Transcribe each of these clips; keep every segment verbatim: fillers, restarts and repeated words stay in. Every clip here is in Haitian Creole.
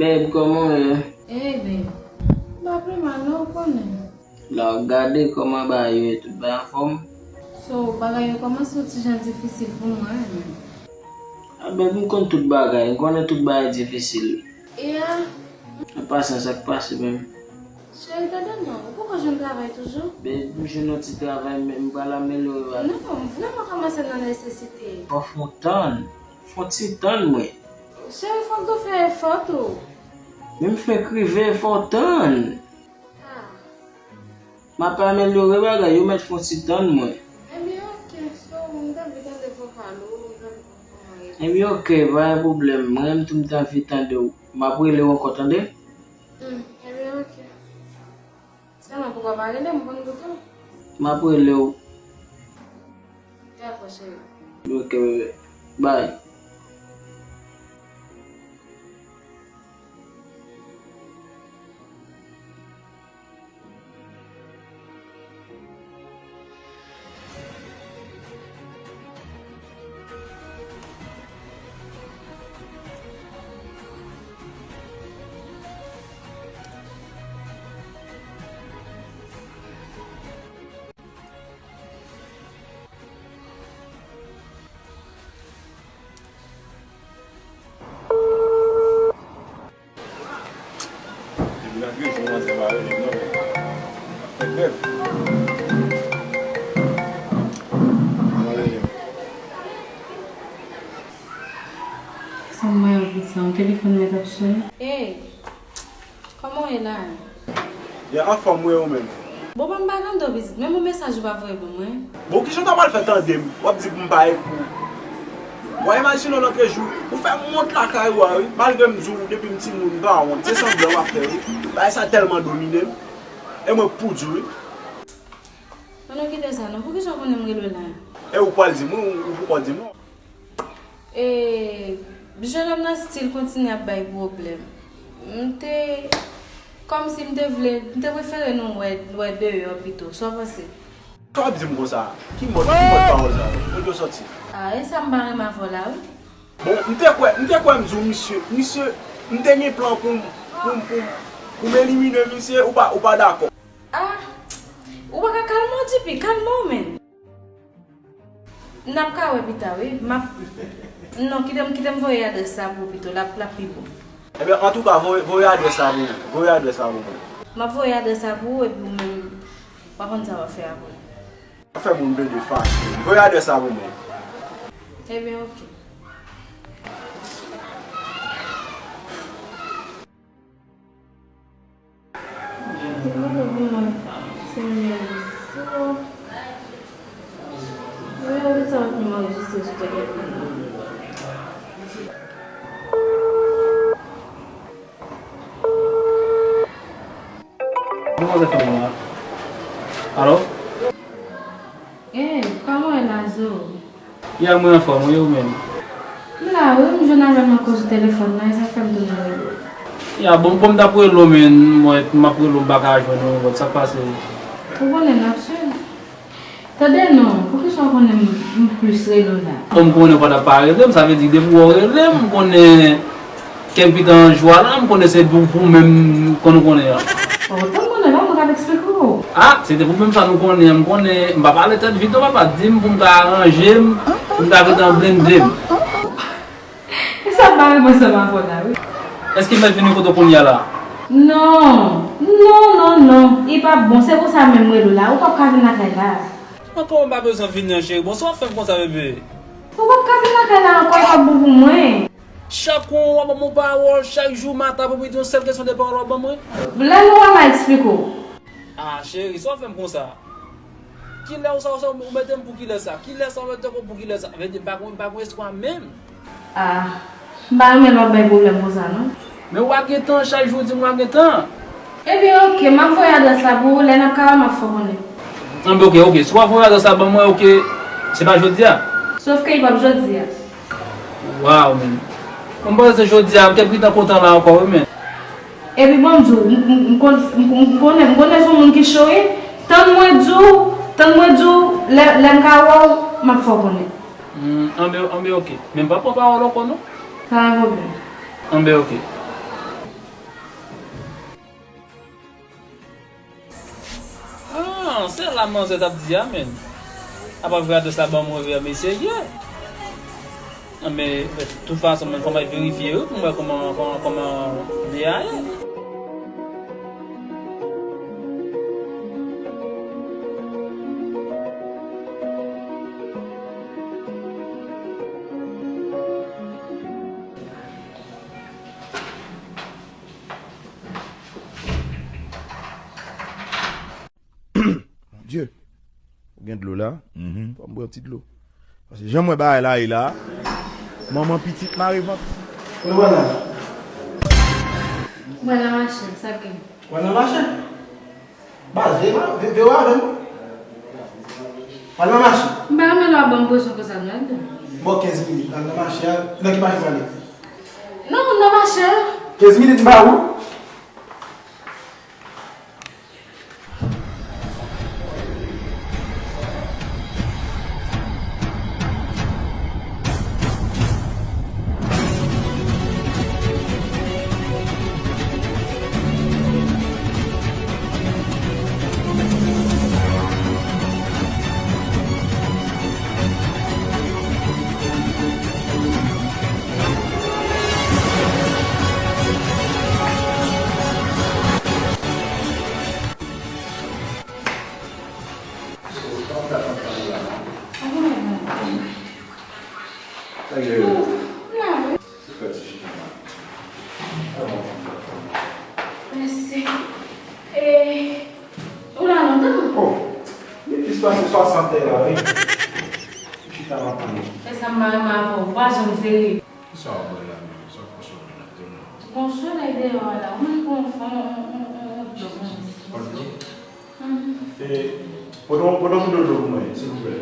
Babe, kòman w ye? Hey, babe. M pa pi mal, non, ou konnen. La, w gade kòman bagay yo ye, tout bagay anfòm? So, bagay yo kòmanse yon ti jan difisil pou mwen, men. A, babe, m konn tout bagay, m konnen tout bagay difisil. E a? An pasan, sa k pase menm? Cheri, tande non, ou poko jwenn travay toujou? Babe, m jwenn yon ti travay, men m pral amelyore bagay. Non, m vrèman kòmanse nan nesesite. Fò w fè w tann, fè w ti tann mwen. Cheri, fòk ou fè efò tou. Men m fenk rive, fò w tann. Ah. M ap amelyore bagay yo, mèt fè w ti tann mwen. Ebyen, oke, so, m t anvi tande vokal ou, m t anvi konn kòman w ye. Ebyen, oke, pa gen pwoblèm. Mwen menm tou m t anvi tande w. M ap rele w ankò, tande? Hmm, ebyen, oke. Sèlman poukò pa rele m, m konn kote w. M ap rele w. Dakò, cheri. Oke, bebe. Bye. Depi nan treze jou manzè pa rele m non. Fè grèv. Sa m wè anpil sa, yon telefòn mèt ap sone. Hey, kòman w ye la? Ya, anfòm wi, ou menm? Bon, ban m pa tande w pitit, menm yon mesaj ou pa voye ban mwen. Bon, kijan w ta pral fè tande m? W ap di pou m pa ekou. W a imajine w nan treze jou, ou fè m wont lakay ou a wi. Malgre m di w depi m timoun m pa wont, se sanblan w ap fè wi. Bagay sa tèlman domine m. E mwen pou di w wi. An nou kite sa non, poukisa w konnen m rele w la? E ou pral di m wi, ou, ou poko di m non. E, jennonm nan still kontinye ap bay pwoblèm. M te, kòmsi m te vle, m te prefere nou wè, wè deyò pito. Sa w panse? Sa w ap di m konsa? Ki mòd, ki mòd pawòl sa yo? Kote yo sòti? A, e sa m pa renmen avè w la, wi. Bon, m te kwè, m te kwè m di w, misye, misye, m te gen plan pou m, pou m, pou m, pou m elimine misye, ou pa, ou pa dakò. A, ou pa ka kalme w, D P, kalme w, menn. N ap ka wè pita wi. M ap, non, kite m, kite m voye adrès sa pou ou pito, l ap, l ap pi bon. Ebyen, antouka, voye, voye adrès sa pou mwen. Voye adrès sa pou mwen. M ap voye adrès sa pou ou epi ou menm, w ap konn sa w ap fè apre. W ap fè moun plede fache. Voye adrès sa pou mwen. Ebyen, oke. Mwen te mande pou mwen se nimewo Zo. Nimewo Zo sa ki m anrejistre sou telefòn nan. Demwazèl fè mwen la. Alo? Ey, kòman w ye la, Zo? Ya, mwen anfòm wi, ou menm? M la wi, m jwenn avè m akoz telefòn nan, e sa fè m tounen rele w. Ya, bon, bon, m t ap rele w, men mwen, m ap rele w, m pa ka jwenn ou, bon, sa k pase? Ou konnen n ap swiv. Tande non, poukisa w konnen m, m plis rele w la? Bon, m konnen w pa t ap pa rele m, sa vle di depi w rele m, m konnen Kè m pita an jwa la, m konnen se pou, pou menm konn ou konnen an. O, tann konnen non, mwen k ap eksplike w. A, se te pou menm sa nou konnen an, m konnen, m pa pale tèt vid non papa, di m pou m ka aranje m, pou m ka rete an blende m. E sa m pa renmen ansanm avè w la, wi. Èske m mèt vini kote w kounye a la? Non, non, non, non, li p ap bon, se pou sa menm m rele w la, ou p ap ka vin lakay la. Ankò m pa bezwen vini an cheri, bon sa w ap fè m konsa bebe? Ou p ap ka vin lakay la ankò, li p ap bon pou mwen. Chak kou w ap ban m yon pawòl, chak jou maten apre midi, yon sèl kesyon de pawòl w ap ban mwen. Lè nou wè m a eksplike w. Ah, cheri, sa w fè m konsa? Kilè w sa, w sa, ou mete m pou kilè sa? Kilè sa w mete m pou kilè sa? Vle di, m pa gen, m pa gen espwa menm. Ah, m pa renmen lè w ap bay pwoblèm konsa, non. Men w a gen tan, chak jou w di m w a gen tan. Ebyen, oke, m ap voye adrès la pou ou, lè n ap ka wè, m ap fè w konnen. Anben, oke, oke. Si w ap voye adrès la ban mwen, oke, se pa jodi a. Sòf ke li p ap jodi a. Waw, men. Mwen panse se jodi a, m te gentan kontan la ankò, wi, men. Epi bon, m di w, m, m, m konn, m, m konnen, m konnen se yon moun ki cho, wi. Tann mwen di w, tann mwen di w, lè, lè m ka wè w, m ap fè w konnen. Hmm, anben, anben, oke. Men m p ap pran pawòl ankò, non. Pa gen pwoblèm. Anben, oke. Non, se la manzè t ap di a, men. Apa vre adrès la ban m revè, men serye. Anben, tout fason, men fò m al verifye wi, pou m wè kòman, kòman, kòman li a ye. Bondye, ou gen dlo la? Fò m bwè yon ti dlo. Paske jan m wè bagay la ye la, manman pitit mare vant. Mwen wè la. Mwen nan machin, sa k gen? Mwen nan machin. Baz, veye, veye avè m. Al nan machin. M pa renmen lè w ap ban m presyon konsa non, Elder. Bon, kenz minit, al nan machin an. Nan ki machin w prale? Non, nan machin an. Kenz minit, m ba ou. Mèsi. E, ou la lontan? Oh, li plis pase swasant lè la, wi. Chita m ap tann ou. E sa m pa renmen avè w, w pa janm serye. Kisa w ap bwè la menm? Sa w ap konsome la? Di m non. Gon solèy deyò a la. Mwen gon fon, on, on, on, on dlo konsa. On dlo? Mhm. E, pote yon, pote yon bouton dlo pou mwen, silvouplè.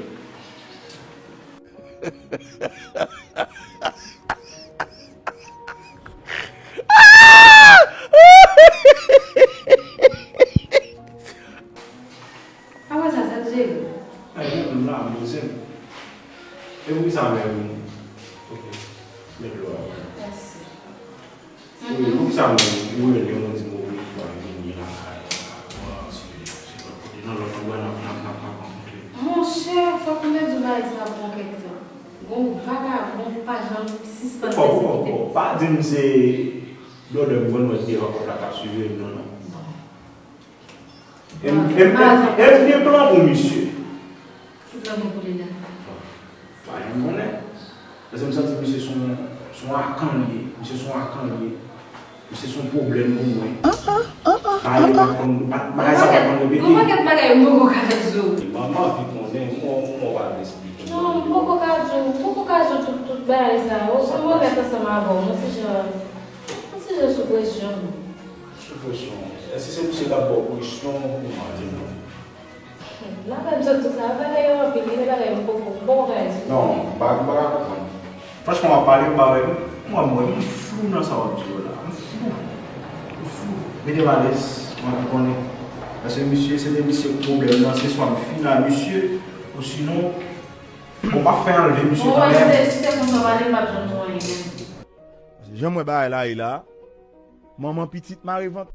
Apa sa, sa k jere? Ay, mwen menm la, m poze m. E poukisa menm? Ok. Met dlo a. Mèsi. Wi, poukisa menm ou rele m, ou di m ou vini lakay ou, ou antre, se lòt kote, nan lòt anba n ap, n ap, n ap, n ap rankontre? Monchè, fòk m te di w bagay sa bon kèk tan. Gon vagabon pa janm sispann pèsekite m. Bon, bon, bon, pa di m se blòdè m konn wè devan pòt la k ap siveye m nan, non. E m, e m, e m, e m gen plan pou misye. Ki plan gen pou li la? Pa janm konnen. Paske m santi misye se yon, se yon akan li ye. Misye se yon akan li ye. Misye se yon pwoblèm pou mwen. Bagay yo pa konn, bagay sa pa konn repete. Gon pakèt bagay m poko ka di w. E manman anvi konnen, m, m, m pa vle esplike. Non, m poko ka di w, m poko ka di w tout, tout bagay sa yo. Ou konn mwen rete ansanm avè w, mwen se jan, mwen se jan sou presyon. Sou presyon. Èske se misye k ap ba w presyon ou kòman, di m non? N ap fè m sot tout sa, bagay yo anpil, gen de bagay m poko, m poko ka di. Non, m pa, m pa ka konprann. Franchman, w ap pale, m pa wè, m, mwen, mwen, m flou nan sa w ap di yo la. M flou. M flou. Mete m alèz, mwen, m konnen. Paske misye, se te misye k pwoblèm nan, se swa m fin a misye, ou sinon, bon, m ap fè anlve misye kanmenm. Bon, wè, si se, si se konsa w pale, m p ap janm di w anyen menm. Jan m wè bagay la ye la, manman pitit mare vant.